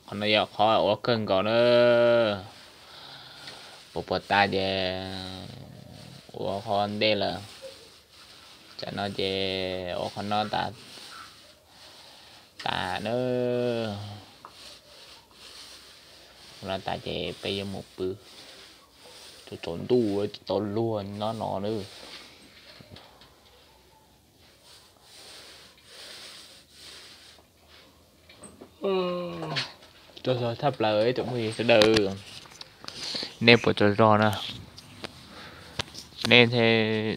Qhov no yog qhov ua kawg nkaus na. Puas puas tas ces ua qhov ntej lawm. Tsam no ces ua qhov no tas, tas na. Ua no tas ces peb yuav mus pw. Tsaus ntuj tsis tau luag no no na. Tsaug zog tshaj plaws ib tsoom phooj ywg sawv daws. Nej puas tsaug zog na? Nej thiaj,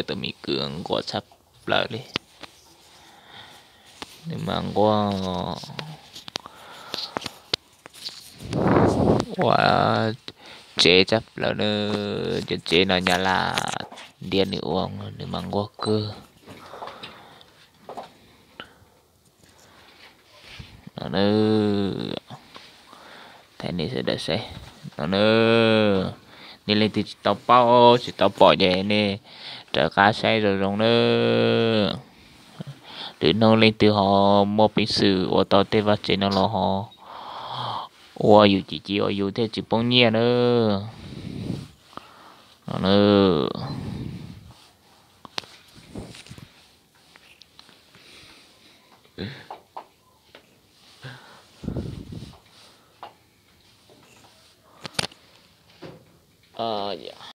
tus me kwv nquag tshaj plaws li. Nws mas nquag ua tsev tshaj plaws na. Cov tsev no nyab laj ntiab nws ua, nws mas nquag kawg. No na, thaij nej sawv daws saib no na. Nej leej twg tsis tau paub tsis tau pom ces nej rov qab saib zoo zoo na. Lwm hnub leej twg ho muaj peev xwm ua tau tej vaj tsev no los ho ua yus cim ci uas yus thiaj tsis poob nyiaj na. No na.